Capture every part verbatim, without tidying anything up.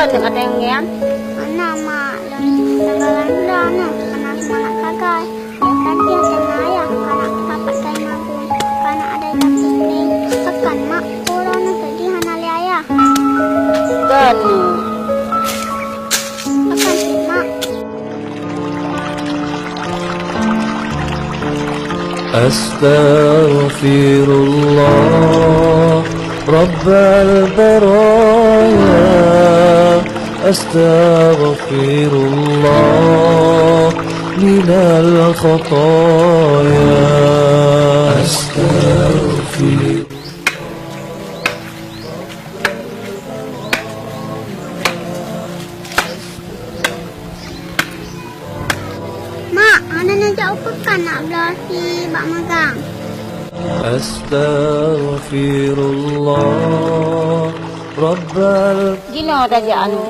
Aneuk ada yang ngian? Aneuk mak, lôn sabaran droeneuh, kana seumangat sagai. Nyoe kan dia kena ayah, kana sapat kai mabui, kana ada yang penting. Pekan mak, uroeneuh sedih hana lé ayah. Kan. Pekan sih mak. أستغفر الله رب البرايا، أستغفر الله من الخطايا. أستغفر Mak, hana neujak u peukan nak bloe si bak magang. أستغفر الله رب ال- Jinoe tajak anu.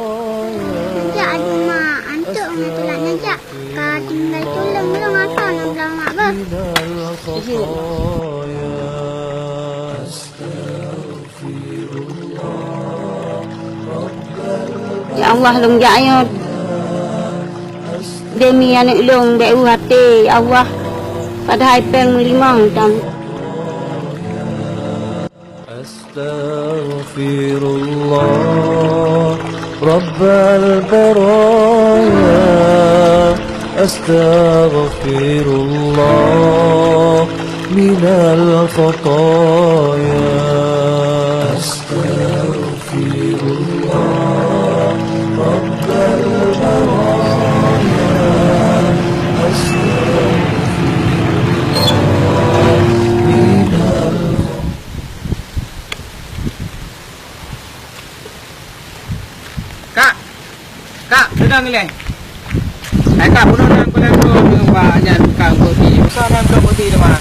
Neujak aju mak, antuk ngon tulak neujak. Ka tinggai tuleueng lôn asa ngon bloe mak beuh. Izin. Ya Allah, lôn jak nyoe demi aneuk lôn bék u até, ya Allah. Padahai péng meulimong tam. أستغفر الله رب البرايا، أستغفر الله من الخطايا. أستغفر الله رب البرايا، أستغفر الله من الخطايا. Kak! Kak, seudang ilèe. Hai Kak, bunoe nyan kulèe droe nyoe bak nyan ka beuti. Usah nyan ka beuti teuma.